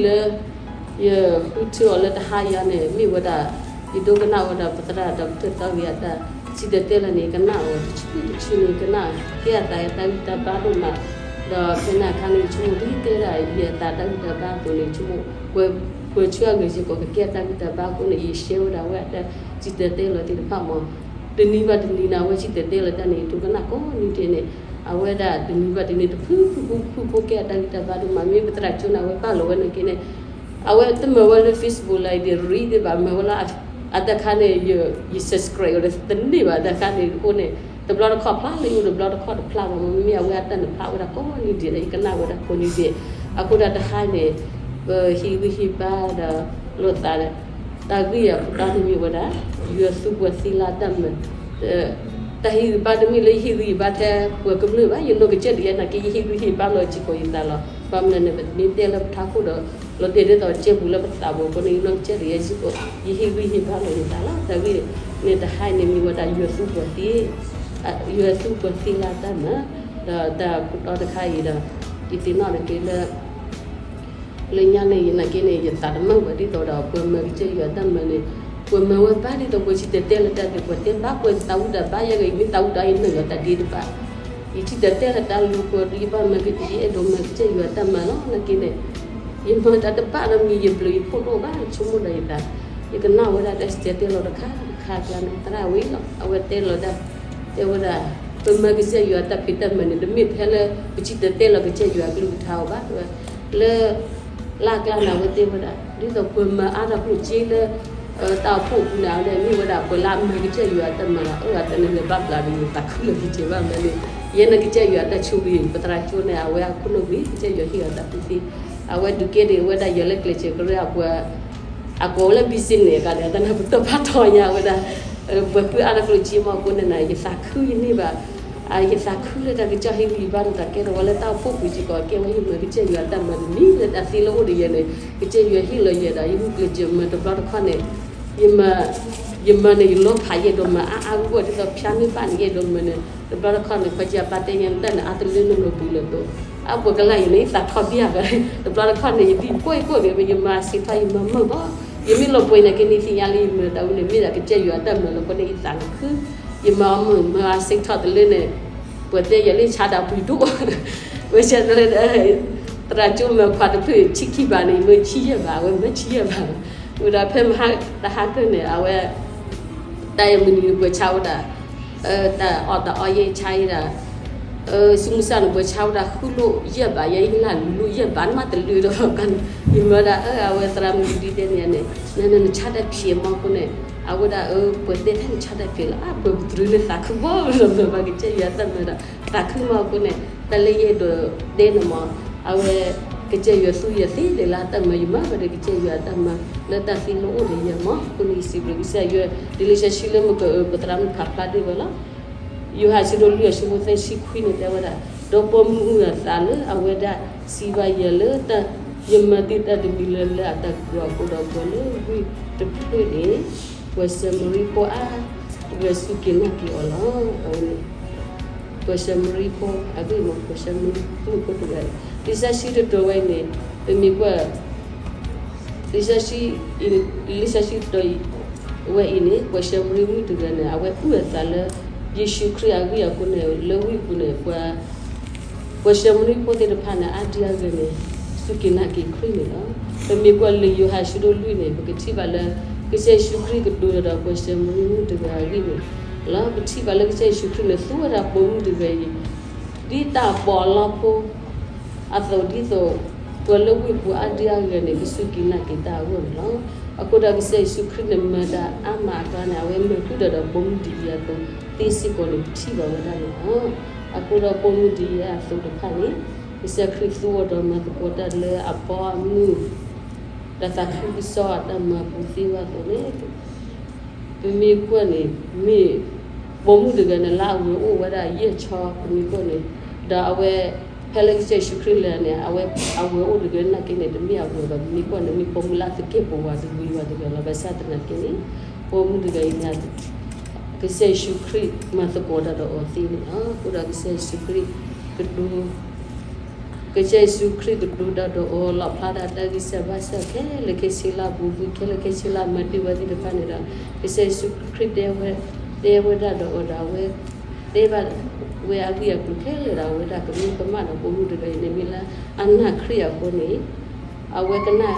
လၢ ယဃုထၢအီၤလၢတဟါအံၤန့ၣ် မ့ၢ်ဝဲဒၣ် ယဒိကနၣ်ဝဲဒၣ်ပသရၣ်ဒီးပထၢၣ်သီဂ့ၤအတၢ်စံၣ်တဲၤတဲလီၤန့ၣ် ယကနၣ်အီၤတဆူတဆူန့ၣ် ယကနၣ်ကဲအသးအတၢ်ဂံၢ်တၢ်ဘါဒိၣ်မး, ဒီးဖဲန့ၣ်အခါန့ၣ် ယဆိကမိၣ်ဒ်တဲဒၣ် ယသးတၢ်ဂံၢ်တၢ်ဘါအသိးန့ၣ် ယဆိကမိၣ် ပှဲၤဆူအဂ့ၤစ့ၢ်ကီး ကကဲအတၢ်ဂံၢ်တၢ်ဘါအဃိန့ၣ် ယရှဲဝဲဒၣ်ဝဲအတၢ်စံၣ်တဲၤတဲလီၤသ့ၣ်တဖၣ်မး, တနံၤဘၣ်တနံၤန့ၣ် အဝဲစံၣ်တဲၤတဲလီၤတၢ်န့ၣ် ယဒိကနၣ်ကိးနံၤဒဲးန့ၣ် အဝဲဒၣ်တနံၤဘၣ်တနံၤ တဖုဖုဖုဖုဖုကဲအတၢ်ဂံၢ်တၢ်ဘါဒိၣ်မး မ့ၢ်ပသရၣ်ကၠိန့ၣ် အဝဲပာ်လီၤဝဲနာ်က့န့ၣ် အဝဲတမၤဝဲလၢ Facebook လၢဒ်ရံသ့ၣ်ဘၣ် မၤဝဲလၢ အတၢ်ခါန့ၣ် ယ subscribe ဝဲဒၣ်တန့ၢ်ဘၣ် တၢ်ခါန့ၣ်အဃိန့ၣ် တဘျီတခီၣ်ဖျါလၢယအိၣ် တဘျီတခီၣ်တဖျါဘၣ်မး မ့မ့ၢ်အဝဲအတၢ်န့ၣ်ဖျါဝဲဒၣ်ကိးနံၤဒဲးဒီး ယကနၣ်ဝဲဒၣ်ကိးနံၤဒဲး အဃိဒၣ်တဟါန့ၣ် ပဟ့ၣ်ဂံၢ်ဟ့ၣ်ဘါဒီးလိာ်သး တၢ်ဂ့ၢ်အခိၣ်တီန့ၣ်မ့ၢ်ဝဲဒၣ် ယွၤသူပှၤသ့လၢတၢ်မၤ တၢ်ဟ့ၣ်ဂံၢ်ဘါတမ့ၢ်လၢယဟ့ၣ်ဂံၢ်ဟ့ၣ်ဘါထဲပှၤကမျၢၢ်ဘၣ် ယနီၢ်ကစၢ်ဒၣ်ယဲနာ်က့ ယဟ့ၣ်ဂံၢ်ဟ့ၣ်ဘါလီၤစ့ၢ်ကီးယသးလီၤ. ဘၣ်မနုၤန့ၣ် ပမ့ၢ်တဲလၢပထးခိၣ်ဒီး လီၤတဲာ်ဒ်သိးကဲပူၤလၢပသးပူၤအဃိန့ၣ် ယနီၢ်ကစၢ်ဒၣ်ယဲစ့ၢ်ကီး ယဟ့ၣ်ဂံၢ်ဟ့ၣ်ဘါလီၤယသးလီၤ. တၢ်ဂ့ၢ်န့ၣ်တဟါအံၤန့ၣ်မ့ၢ်ဝဲဒၣ် ယွၤသူပှၤသ့ ယွၤသူပှၤသ့လၢတၢ်မၤ ဒီးတၢ်ခိၣ်တီတခါအံၤဒီး ယသ့ၣ်နီၣ်တက့ၢ်လၢ လၢညါန့ၣ် ယနာ်က့န့ၣ် ယသးတမုာ်ဘၣ်ဒ်သိးဒီး ပှၤမၤကစၢ်ယွၤတၢ်မၤန့ၣ် ပှၤမၤဝဲဘၣ်ဒ်သိးပှၤစံၣ်တဲၤတဲလီၤတၢ်သ့ၣ် ပှၤတဲဘၣ်ပှၤသးဝံၣ်တၢ်ဘၣ်ယဲဂ့ၤ ယမ့ၢ်သးဝံၣ်တၢ်ယနုာ်လီၤတၢ်ဒ့တဘၣ် ယစံၣ်တဲၤတဲလီၤတၢ်လၢပှၤ ယဘၣ်မၤကစၢ် ယအဲၣ်ဒိးမၤကစၢ်ယွၤတၢ်မၤလီၤ နာ်က့န့ၣ် ယမၤတၢ်တဘၣ်ဒီးမံၤ ယဘျုးယဖှိၣ်တအိၣ်ဘၣ် ဆိကမိၣ်ဒီးယသး ယကနၣ်ဝဲဒၣ်တၢ်စံၣ်တဲၤတဲလီၤတခါတခါအကျါန့ၣ် သရၣ်ဝံၤလီၤ အဝဲတဲလီၤတၢ် တဲဝဲဒၣ် ပမၤကစၢ်ယွၤတၢ်ဖံးတၢ်မၤန့ၣ် တမ့ၢ်ဖဲလၢ ပစံၣ်တဲၤတဲလီၤကစၢ်ယွၤအကလုၢ်ကထါအီၤဘၣ် လၢ လၢအကျါန့ၣ် အဝဲတဲဝဲဒၣ် ဒ်သိးပှၤမၤအါထီၣ်ကျိၣ်စ့လၢ တၢ်အိၣ်ဖှိၣ်အပူၤန့ၣ် အဝဲဒၣ်မ့ၢ်ဝဲဒၣ်ပှၤလၢအမၤကစၢ်ယွၤအတၢ်မၤလီၤ အၢ အတၢ်န့ၣ်လဲၤဘၣ်ဘျးဒီး ယသးခုလီၤက့ၤကဲဘၣ်မးန့ၣ် ယဲန့ၣ်ကစၢ်ယွၤအတၢ်ဆိၣ်ဂ့ၤ ပသရၣ်ကၠိန့ၣ် အဝဲအခိၣ်နူာ်ဂ့ၤ ကစၢ်ယွၤဟ့ၣ်အီၤတၢ်ကူၣ်သ့ အဝဲဒုးကဲဒ်ဝဲဒၣ်ယၤလၢကျဲးစၢးကရၢအပှၤ အကိးဝဲလၢ business န့ၣ် အခါန့ၣ် အတၢ်န့ၣ်ပတီၢ်ဖးထီညါဝဲဒၣ် ပှၤပုၢ်အါထီၣ်ကျိၣ်စ့မးအဃိန့ၣ် ယသးခုယန့ၢ်ဘၣ် ယသးခုလၢတၢ်ကစၢ်ဟ့ၣ်ဂံၢ်ဘါန့ၣ် တၢ်ကဲထီၣ်ဝဲလၢတၢ်အိၣ်ဖှိၣ်ပူၤစ့ၢ်ကီး ကဲဝဲယမၤကစၢ်ယွၤတၢ်မၤတမံၤလၢတၢ်သ့လၢအိၣ်ဒီးယၤန့ၣ် ကစၢ်ယွၤဟ့ၣ်လီၤယၤဒီး ယဂုာ်ကျဲးစၢးမၤတဘျီတခီၣ်န့ၣ် ယမၤ ယမၤန့ၣ် ယလီၤဖးယအဲၣ်ဒိးမၤအါအါဂီၢ်ဂီၢ် ဒ်သိးဖၠါမ့ၢ်ဘၣ်န့ၣ် ယအဲၣ်ဒိးမၤန့ၣ် တဘျီတခီၣ်န့ၣ် ခွါကၠၢ်ပၢ်တဲညါ နတၢ်န့ၣ် အါတလၢနလီၤဘှံးလီၤတီၤ အပှၤကလၢ်အံၤန့ၣ် ယသးထီၣ်ဘၣ်ဘၣ် တဘျီတခီၣ်န့ၣ် ယဒံၣ်ကိၢ်ယကိၢ်ဂ့ၤ ယမၤစ့ထီၣ်ယမၤမုာ်ဘၣ် ယမ့ၢ်လီၤပှဲၤနာ်က့န့ၣ် သ့ၣ်ညါလၢယမၤတၢ်ဝဲန့ၣ် မ့ၢ်ဒၣ်ကစၢ်ယွၤအတၢ်မၤလီၤ အဃိန့ၣ် ယသးခု ယမၤအီၤမုာ် မၤအစ့ထီၣ်တလၢန့ၣ် ပှၤတဲယၤလၢဆါဒၣ်ပှံၤဒိၣ် ဝဲဆဲးတလၢ သရၣ်ကၠိမၤခွါတဖျၢၣ်ဆံခံဘးန့ၣ် ယမ့ၢ်ဆံယဲၢ်ဘး အဝဲမ့ၢ်ဆံယဲၢ်ဘး ဝံၤဒီးဖဲမဟါတဟါကၢၢ်န့ၣ် အဝဲ တၢ်အံၤမုၢ်နံၤပှဲၤဆါဝဲဒၣ် တၢ်အီၣ်တၢ်အီယဲၢ်ဆါအံၤဒၣ် စုမုၢ်စၢ်န့ၣ် ပှဲၤဆါဝဲဒၣ်ဃုလိၣ်ယဲၢ်ဘး ယဲၢ်ယလၢ်လူၤလိၣ်ယဲၢ်ဘး နမ့ၢ်တလုာ်ဒီးကန့ၣ် ယမၤဒၣ်အၢ အဝဲသရၣ်မုၣ်ဒ်တဲန့ၣ်န့ၣ် နနဆါတၢ်ဖံးမးအဃိန့ၣ် အဝဲဒၣ်အၢ ပှၤတဲတၢ်နဆါတၢ်ဖံးလီၤ အါ ပှၤပတြၢၤလၢသးခုဘီလီၤ မၤဘၣ်ကစၢ်ယွၤတၢ်မၤဒီး သးခုမးအဃိန့ၣ် တၢ်လၢယအဲၣ်ဒိးတဲန့ၣ်မး အဝဲ ကစၢ်ယွၤသူယၤသ့ဒ်လၢတၢ်မၤ ယမၤဘၣ်ဒီးကစၢ်ယွၤတၢ်မၤ လၢတၢ်သ့လၢအိၣ်ဒီးယၤမး အဃိန့ၣ် ယစံးဘျုးကစၢ်ယွၤ ဒ်လံာ်စီဆှံလၢမကပသရၣ်မုၣ်ဖးဖျါဒ်ဝဲလီၤ ယိၤဟၣ်အဆၢဒိၣ်လွံၢ်အဆၢဖိသၢဆံခွံန့ၣ်တဲဝဲဒၣ် ဒီးပိာ်မုၣ်အုၣ်အသးလၢအဝဲဒၣ် စံးဘၣ်ယၤလၢ ယမၤတ့ၢ်တၢ်တမံၤလၢလၢအတၢ်ကတိၤအဃိဒီး ပှၤလၢဝ့ၢ်တဖျၢၣ်န့ၣ် ပှၤၡမရံဖိအါ ဂဲၤစူၢ်က့ၤနာ်က့ၤအီၤလီၤ အဝဲန့ၣ် ပှၤၡမရံဖိ အဂ့ၢ်မ့ၢ်ပှၤၡမရံဖိတဂၤ လံာ်စီဆှံတတီၤဝဲအံၤန့ၣ် ပမ့ၢ်ကွၢ် လံာ်စီဆှံ လံာ်စီဆှံတတီၤ ဝဲအံၤန့ၣ် ပှၤၡမရံမုၣ်တဂၤန့ၣ် အဝဲအုၣ်အသးလၢ ယ့ၣ်ၡူးခရံာ်အဂ့ၢ်အဃိန့ၣ် လၢဝ့ၢ်ပူၤန့ၣ် ပှၤ ပှၤၡမရံဖိသ့ၣ်တဖၣ်န့ၣ် အါဒံအါဂၤန့ၣ် စူၢ်က့ၤနာ်က့ၤခရံာ်န့ၣ်လီၤ. ပမ့ၢ်ကွၢ်လံာ်ယိၤဟၣ်အဆၢဒိၣ်လွံၢ်န့ၣ် ပကထံၣ်ဘၣ်လၢ ကစၢ်ယ့ၣ်ၡူးခရံာ်ကတိၤဒီးပှၤၡမရံမုၣ်တဂၤအဂ့ၢ်န့ၣ်လီၤ. ပထံၣ်ဘၣ်လၢကစၢ်ယ့ၣ်ၡူးခရံာ်န့ၣ် သူဝဲဒၣ်ပိာ်မုၣ်တဂၤအံၤ ဒ်တၢ်ပီးအလီၢ်ဖိ အသိးဒ်သိး ပှၤလၢဝ့ၢ်ပူၤအါဒံအါဂၤန့ၣ် ကစူၢ်က့ၤနာ်က့ၤတၢ်အဂီၢ်န့ၣ်လီၤ. အဃိဒီးကစၢ်ယ့ၣ်ၡူးခရံာ်န့ၣ် မၤတၢ်အါမးအကျါန့ၣ် အဝဲမၤဃုာ်ဒီးဒီးပိာ်မုၣ်ဒ်အံၤအသိး သ့စ့ၢ်ကီးန့ၣ် ပထံၣ်ဘၣ်ဝဲဒၣ်န့ၣ်လီၤ. အဃိဒီးပိာ်မုၣ်ဒ်အံၤအသိးတဖၣ်န့ၣ် ကစၢ်ခရံာ်သူအီၤဒီးမၤသကိးတၢ်လၢအဘီအမုၢ် ဒီးသးခုကစီၣ်အတၢ်မၤပူၤသ့ဝဲအသိးန့ၣ် ပမ့ၢ်ကွၢ်န့ၣ် မ့ၢ်ပိာ်မုၣ်တဂၤန့ၣ် လၢအဝဲအိၣ်ဝဲဒၣ်ယဲၢ်ဆီ ပမ့ၢ်ကွၢ်န့ၣ် ဒီးအဝဲ ဖဲလၢကစၢ်ယ့ၣ်ၡူးခရံာ်လဲၤန့ၣ် အဝဲ အဝဲအိၣ်တဂၤနာ်က့န့ၣ် တမ့ၢ်အဝဲဘၣ် ပမ့ၢ်ကွၢ်န့ၣ် မ့ၢ်ပိာ်မုၣ်လၢအသကဲာ်ပဝးတဂၤဝဲတဂၤလီၤ. ဘၣ်ဆၣ်သနာ်က့န့ၣ် ပိာ်မုၣ်တဂၤအံၤန့ၣ် ကစၢ်ယ့ၣ်ၡူးခရံာ်မၤသကိးတၢ်ဒီးအီၤသ့န့ၣ်လီၤ. အဃိဒီးကစၢ်ယ့ၣ်ၡူးခရံာ်ကတိၤ ကစၢ်ယ့ၣ်ၡူးခရံာ်ကတိၤတၢ်ဒီးအီၤ လီၣ်ဖျါဒၣ်တၢ်ဂံၢ်စၢ်ဘါစၢ်ခဲလၢာ်ခဲဆ့လၢအပူၤကွံာ် ခဲလၢာ်ခဲဆ့လၢအမၤတ့ၢ်ဝဲသ့ၣ်တဖၣ်န့ၣ်ဒီး ကစၢ်ယ့ၣ်ၡူးခရံာ်တဲဝဲ, တဲဝဲဒၣ်ဒီးအီၤဒီးအဝဲ တဲဘၣ်ဝဲအဂ့ၢ်အကျိၤခဲလၢာ်ဒီး အဝဲဒၣ်ကမ့ၢ်ကမၣ်ဒီးပိာ်မုၣ်တဂၤအံၤန့ၣ် မ့ၢ်လၢအနာ်ခရံာ်အဃိန့ၣ် အဝဲကနၣ်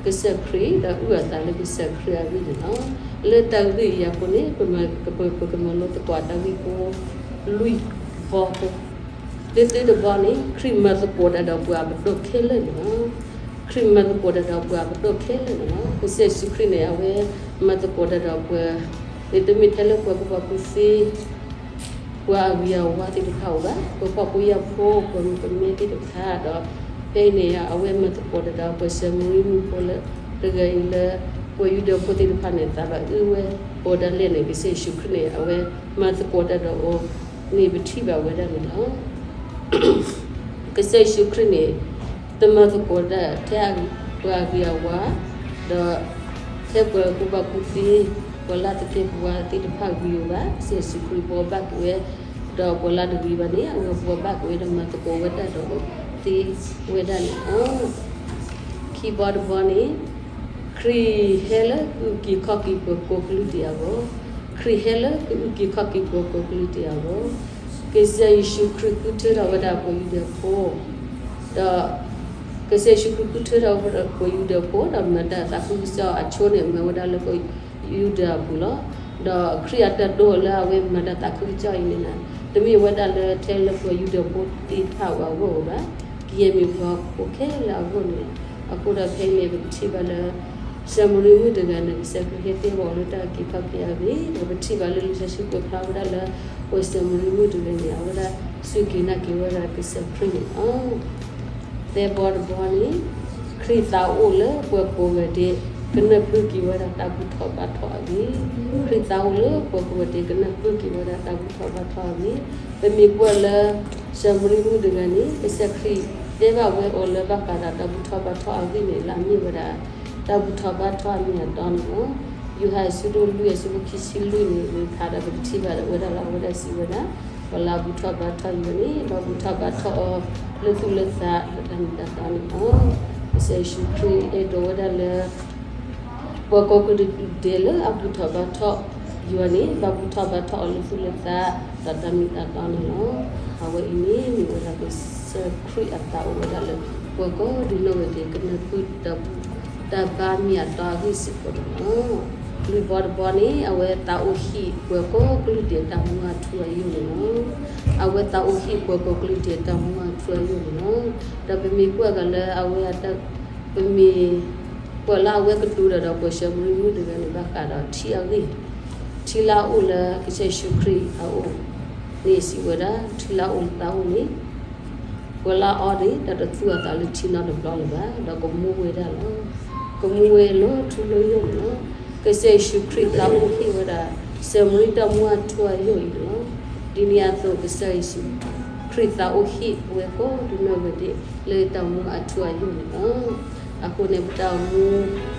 ကစၢ်ခရံာ် ဒီးအုၣ်အသးလၢကစၢ်ခရံာ်အဂ့ၢ်န့ၣ်လီၤ. လၢတၢ်ဂ့ၢ်အံၤအဃိန့ၣ် ပကမၤလိသကိးတၢ်ဂ့ၢ်ဖိ လွံၢ်ဘီဖိ, သုသုတဘီန့ၣ် ခရံာ်မၤသကိးတၢ်ဒီးပှၤအပတီၢ်ခဲလၢာ်န့ၣ်လီၤ. ခရံာ်မၤသကိးတၢ်ဒီးပှၤအပတီၢ်ခဲလၢာ်န့ၣ်လီၤ. ကစၢ်ယ့ၣ်ၡူးခရံာ်န့ၣ် အဝဲမၤသကိးတၢ်ဒီးပှၤ န့ၣ်တမ့ၢ်ထဲလၢပှၤကူၣ်ဘၣ်ကူၣ်သ့ ပှၤအဂ့ၤအဝါသ့ၣ်တဖၣ်အိၣ်ဘၣ်, ပှၤဖှီၣ်ဖိယာ်ဖိ ပှၤမုၣ်ကမဲသ့ၣ်တဖၣ်ဒီး ဖဲအံၤန့ၣ် အဝဲမၤသကိးတၢ်ဒီးပှၤၡၤမရံမုၣ်ဖိလၢတဂၤအံၤလၢ ပှၤယူဒၤဖိသ့ၣ်တဖၣ်န့ၣ် သးဘၣ်အုၣ်ဝဲ အီၤဒၣ်လဲာ်န့ၣ် ကစၢ်ယ့ၣ်ၡူးခရံာ်န့ၣ် အဝဲမၤသကိးတၢ်ဒီးအီၤန့ၣ် ပထံၣ်ဘၣ်ဝဲဒၣ်န့ၣ်လီၤ. ကစၢ်ယ့ၣ်ၡူးခရံာ်န့ၣ် တမၤသကိးတၢ်ထဲပှၤအဂ့ၤအဝါ ဒီးထဲပှၤကူၣ်ဘၣ်ကူၣ်သ့ ပှၤလၢ်သကဲပဝါသ့ၣ်တဖၣ်ဂ့ၤအီၤဘၣ်. ကစၢ်ယ့ၣ်ၡူးခရံာ်ဘှီဘၣ်က့ၤဝဲ ဒီးပှၤလၢ်တဂ့ၤဘၣ်န့ၣ် အဝဲဘှီဘၣ်က့ၤဝဲဒီးမၤသကိးဝဲဒၣ်ဒီးအီၤသ့ဝဲဒၣ်န့ၣ်လီၤ. ခံဘီတဘီန့ၣ် ခရံာ်ဟဲလၢကအုၣ်က့ၤခီၣ်က့ၤပှၤကိးကလုာ်ဒဲးအဂီၢ်, ခရံာ်ဟဲလၢကအုၣ်က့ၤခီၣ်က့ၤပှၤကိးကလုာ်ဒဲးအဂီၢ်, ကစၢ်ယ့ၣ်ၡူးခရံာ်ဃုထၢထီၣ်ဝဲဒၣ်ပှၤယူဒၤဖိ ဒီး ကစၢ်ယ့ၣ်ၡူးခရံာ်ဃုထၢထီၣ်ဝဲဒၣ်ပှၤယူဒၤဖိ ဒီးမၤတၢ်သးခုကစီၣ်အဆိန့ၣ် မၤဝဲဒၣ်လၢပှၤယူဒၤအပူၤလီၤ. ဒီးခရံာ်အတၢ်ဒိလၢအဝဲမၤတၢ်သးခုကစီၣ်အံၤန့ၣ် တမ့ၢ်ဝဲဒၣ်လၢထဲလၢပှၤယူဒၤဖိသ့ၣ်တဖၣ်အဂီၢ်ဘၣ်, ကယဲၢ်မ့ၢ်ပှၤကိးခဲလၢာ်အဂီၢ်န့ၣ်လီၤ. အဃိဒီးဖဲအံၤန့ၣ် ပကထံၣ်ဘၣ်လၢ ၡၤမရံမုၣ်တဂၤန့ၣ် ကစၢ်ခရံာ်ဟဲတဲဘၣ်အီၤလၢတၢ်အုၣ်က့ၤခီၣ်က့ၤအဂ့ၢ်, ဒီးပထံၣ်ဘၣ်လၢလံာ်စီဆှံကွဲးဖျါဝဲဒၣ်လၢ ပှၤၡၤမရံမုၣ်တဂၤန့ၣ် အဝဲဒၣ်စူၢ်က့ၤနာ်က့ၤဝဲဒၣ်ကစၢ်ခရံာ်န့ၣ်လီၤ. သၢဘီတဘီန့ၣ် ခရံာ်သးအိၣ်လၢပှၤကိးဂၤဒဲး ကနၢ်ပၢၢ်က့ၤဝဲဒၣ်တၢ်ဘူၣ်ထီၣ်ဘါထီၣ်အဂ့ၢ်, ခရံာ်သးအိၣ်လၢပှၤကိးဂၤဒဲး ကနၢ်ပၢၢ်က့ၤဝဲဒၣ်တၢ်ဘူၣ်ထီၣ်ဘါထီၣ်အဂ့ၢ်, ပမ့ၢ်ကွၢ်လၢ ၡၤမရံမုၣ်တဂၤန့ၣ် ကစၢ်ခရံာ်တဲဘၣ်ဝဲအီၤလၢဘၣ်ဃးဒီးတၢ်ဘူၣ်ထီၣ်ဘါထီၣ်အဂ့ၢ်န့ၣ် လၢအမ့ၢ်ဝဲဒၣ် တၢ်ဘူၣ်ထီၣ်ဘါထီၣ်အမ့ၢ်အတီန့ၣ်လီၤ. ယိၤဟၣ်အဆၢဒိၣ်လွံၢ်အဆၢဖိခံဆံလွံၢ်န့ၣ် မ့ၢ်ဖးဒီးပကထံၣ်ဘၣ်ဝဲဒၣ်လၢအဝဲဒၣ်စံးဝဲဒၣ်, ပှၤလၢအဘူၣ်ထီၣ်ဘါထီၣ်ယွၤန့ၣ် ဘၣ်ဘူၣ်ထီၣ်ဘါထီၣ်အီၤလၢသူၣ်လၢသးဒီးတၢ်မ့ၢ်တၢ်တီန့ၣ်လီၤ. ကစၢ်ယ့ၣ်ၡူးခရံာ်အဲၣ်ဒိးဝဲဒၣ်လၢ ပှၤကိးကလုာ်ဒဲးလၢအဘူၣ်ထီၣ်ဘါထီၣ်ယွၤန့ၣ် ဘၣ်ဘူၣ်ထီၣ်ဘါထီၣ်အီၤလၢသူၣ်လၢသးဒီးတၢ်မ့ၢ်တၢ်တီန့ၣ်လီၤ. အဝဲအံၤန့ၣ်မ့ၢ်ဝဲဒၣ်ကစၢ်ခရံာ်အသးအိၣ်ဝဲဒၣ်လၢ ပှၤကိးဒ်နီၢ်ဂၤဒဲး ကနၢ်ပၢၢ်တၢ်ဘူၣ်တၢ်ဘါမ့ၢ်အတီအဂ့ၢ်စ့ၢ်ကီးန့ၣ်လီၤ. လွံၢ်ဘီတဘီန့ၣ် အဝဲသးအိၣ်ဟ့ၣ်ပှၤကိးကလုာ်ဒဲးတၢ်မူအထူအယိာ်န့ၣ်လီၤ. အဝဲသးအိၣ်ဟ့ၣ်ပှၤကိးကလုာ်ဒဲးတၢ်မူအထူအယိာ်န့ၣ်လီၤ. ဒီးပမ့ၢ်ကွၢ်ဂၤလၢအဝဲအတၢ် ပမ့ၢ်ကွၢ်လၢအဝဲကတိၤတၢ်ဒီးပှၤၡၤမရံမုၣ်တဂၤန့ၣ် ဘၣ်ဃးဒီးထံအဂ့ၢ်, ထံလၢအအိၣ်လၢကစၢ်ယ့ၣ်ၡူးခရံာ်အအိၣ်န့ၣ် စံးဝဲဒၣ် ထံလၢအအိၣ်လၢသးအိၣ်န့ၣ် ပှၤလၢအအီဒၣ် တသူအသးလၢထံနီတဘျီလၢၤဘၣ်, ဒီးကမူဝဲဒၣ်လီၤ. ကမူဝဲလၢထူလၢယိာ်န့ၣ်လီၤ. ကစၢ်ယ့ၣ်ၡူးခရံာ်သးအိၣ်ဟ့ၣ်ဝဲဒၣ် ၡၤမရံတၢ်မူအထူအယိာ်အံၤန့ၣ်လီၤ. ဒ်န့ၣ်အသိး ကစၢ်ယ့ၣ်ၡူးခရံာ်သးအိၣ်ဟ့ၣ်ပှၤကိးဒ်နီၢ်ဂၤဒဲး လၢတၢ်မူအထူအယိာ်န့ၣ်လီၤ. အဃိန့ၣ် ပတၢ်အိၣ်မူ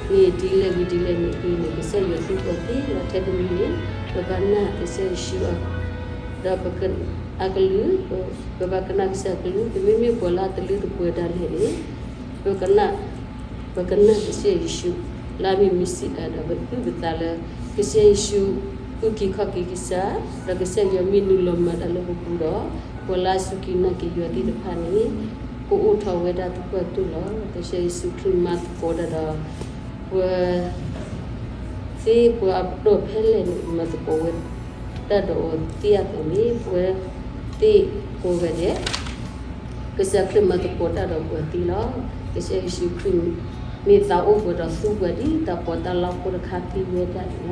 န့ၣ် ဒ်လဲၣ်ဂ့ၤဒ်လဲၣ်န့ၣ် အံၤန့ၣ် ကစၢ်ယွၤသူပှၤသ့လီၤ. ထဲတမံၤန့ၣ် ပဘၣ်နာ်ကစၢ်ယ့ၣ်ၡူး ဒီးပက အကလုၢ်, ပဘၣ်ကနၣ်ကစၢ်အကလုၢ်, ပမ့မ့ၢ်ပှၤလၢအတလၢတပှဲၤဒၣ်လဲာ်န့ၣ် ပကနၣ်, ပကနၣ်ကစၢ်ယ့ၣ်ၡူး လၢအမ့ၢ်မ့ၣ်စ့ၣ်အၤဒီး ပအုၣ်ပသးလၢ ကစၢ်ယ့ၣ်ၡူး အုၣ်က့ၤခီၣ်က့ၤကစၢ်, ဒီးကစၢ်ယွၤမ့ၢ်နုာ်လီၤမၤတၢ်လၢပပူၤဒီး ပှၤလၢအစူၢ်က့ၤနာ်က့ၤယွၤသ့ၣ်တဖၣ်န့ၣ် ကအိၣ်ထီၣ်ဝဲဒၣ်သပှၢ်ကတၢၢ်လီၤ. ကစၢ်ယ့ၣ်ၡူးခရံာ်မၤသကိးတၢ်ဒီး ပှၤ သ့ပှၤအပတီၢ်ဖဲလဲၣ်န့ၣ် မၤသကိးဝဲတၢ်ဒီးအီၤသ့အသိးန့ၣ် ပဝဲသ့ၣ်ကိးဂၤဒဲး ကစၢ်ခရံာ်မၤသကိးတၢ်ဒီးပှၤသ့လီၤ. ကစၢ်ယ့ၣ်ၡူးခရံာ် မ့ၢ်သးအိၣ်ပှဲၤဒီးသူပှၤဒ်တၢ်ပီးတၢ်လီဖိတခါသ့ဝဲဒၣ်န့ၣ်လ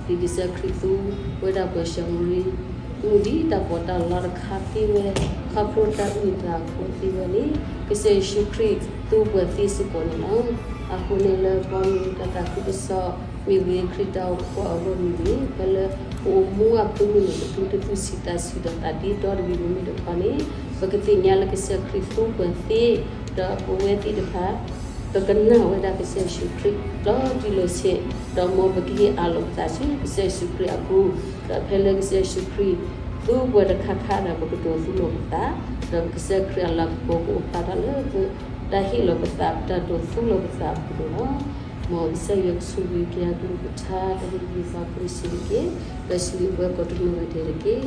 ီၤ. ဒ်ကစၢ်ခရံာ်သူဝဲဒၣ်ပှၤၡၤမရံ မုၣ်ဒ်တၢ်ပီးတၢ်လီတခါသ့ဝဲ ခီဖျိတၢ်အုၣ်သးအဃိသ့ဝဲန့ၣ် ကစၢ်ယ့ၣ်ၡူးခရံာ်သူပှၤသ့စ့ၢ်ကီးန့ၣ်လီၤ. အဃိန့ၣ်လၢပှၤမ့ၢ်တၢ်သးခုကစီၣ် မ့ၢ်ဂ့ၤ ခရံာ်တၢ်အိၣ်ဖှိၣ်အဂီၢ်မ့ၢ်ဂ့ၤ ဖဲလၢပအိၣ်မူအဖၢမုၢ်န့ၣ် ပသူတသူၣ်ဆံးသးဆံးဒီးသးဒ့ဒီတဂ့ၤမ့မ့ၢ်တခီန့ၣ် ပကသ့ၣ်ညါလၢကစၢ်ခရံာ်သူပှၤသ့ ဒီးပဝဲသ့ၣ်တဖၣ် ပကနာ်ဝဲဒၣ်ကစၢ်ယ့ၣ်ၡူးခရံာ် လီၤတံၢ်လီၤဆဲး ဒီးမ်ပကဟ့ၣ်အးလီၤပသးဆူကစၢ်ယ့ၣ်ၡူးခရံာ်အပူၤ ဒီးဖဲလၢကစၢ်ယ့ၣ်ၡူးခရံာ် ပကသူပှဲၤတခါခါဒီး ပကဒိးသူလီၤပသး, ဒီးပကစၢ်ခရံာ်အလၤကပီၤကအိၣ်ဖျါထီၣ်လၢပတၢ်ဟ့ၣ်လီၤပသး, ပတၢ်ဒိးသူလီၤပသးအပူၤန့ၣ်လီၤ. မ်ကစၢ်ယွၤကဆိၣ်ဂ့ၤက့ၤအကလုၢ်ကထါ တၢ်ဟ့ၣ်ဂံၢ်ဟ့ၣ်ဘါဖိတဆံးတက့ၢ်, ဒီးစံးဘျုးပှၤကိးတမုၢ်ဂၤဒဲးတက့ၢ်.